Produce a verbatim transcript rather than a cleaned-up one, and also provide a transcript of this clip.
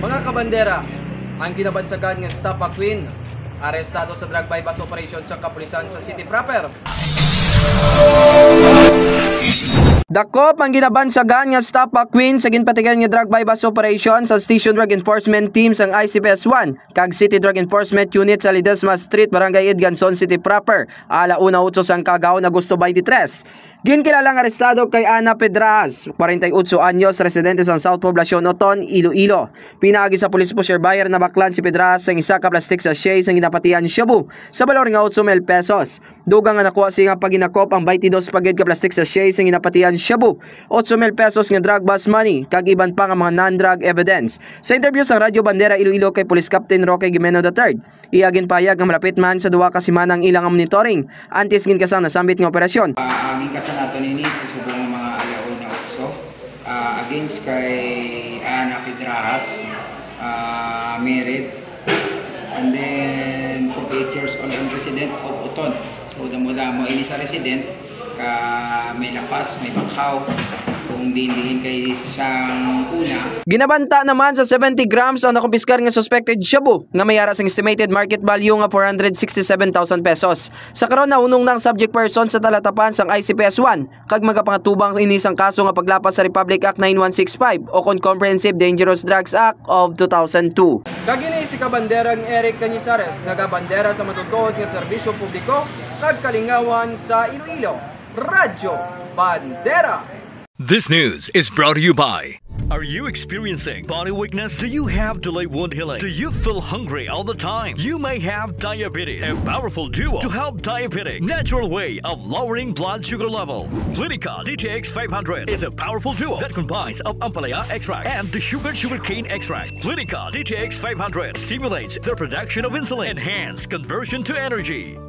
Mga kabandera, ang ginabansagan nga Stop a Queen, arestado sa drug buy-bust operation sa kapulisan sa city proper. Dakop ang ginabansagan nga Stop a Queen sa ginpatigan nga drug buy-bust operation sa Station Drug Enforcement Team sang I C P S one kag City Drug Enforcement Unit sa Ledesma Street, Barangay Edganson City proper, ala una otso sang kaagahon, Agosto twenty-three. Ginkilalang arestado kay Ana Pedrajas, forty-eight anyos, residente sang South Poblacion, Oton, Iloilo. Pinaagi sa police pusher buyer, nabaklan si Pedrajas sang isa ka plastic sachet sang ginapatihan shabu sa balor nga otso mil pesos. Dugang nga nakuha siya nga paghinakop ang twenty-dos pa gid ka plastic sachet sang ginapatihan shabu, otso mil pesos nga drug bust money, kag iban pa nga mga non-drug evidence. Sa interview sang Radyo Bandera Iloilo kay Police Captain Roque Gimeno the third, iya ginpahayag nga malapit man sa duha ka semana ang ilang monitoring antes ginkasang nasambit nga operasyon. Ah, ang ginkasang nato nini sa subong nga mga alauna otso, ah, against kay Ana Pedrajas, ah, married, and then forty-eight years old, and resident of Oton. So, damo-damo ini sa resident, ka may lapas, may bakhaw, kung diin-diin kay sang una. Ginabanta naman sa seventy grams ang nakumpiskar nga suspected shabu, nga may ara sang estimated market value nga four hundred sixty-seven thousand pesos. Sa karon, nahunong na ang subject person sa talatapan sang I C P S one, kag magapangatubang ini sang kaso nga paglapas sa Republic Act nine one six five o kon Comprehensive Dangerous Drugs Act of two thousand two. Kag ini si Kabanderang Eric Cañizares, nagabandera sa matutuod nga serbisyo publiko kag kalingawan sa Iloilo, Radyo Bandera. This news is brought to you by. Are you experiencing body weakness? Do you have delayed wound healing? Do you feel hungry all the time? You may have diabetes. A powerful duo to help diabetic natural way of lowering blood sugar level. Clinica D T X five hundred is a powerful duo that combines of ampalaya extract and the sugar sugarcane extract. Clinica D T X five hundred stimulates the production of insulin, enhance conversion to energy.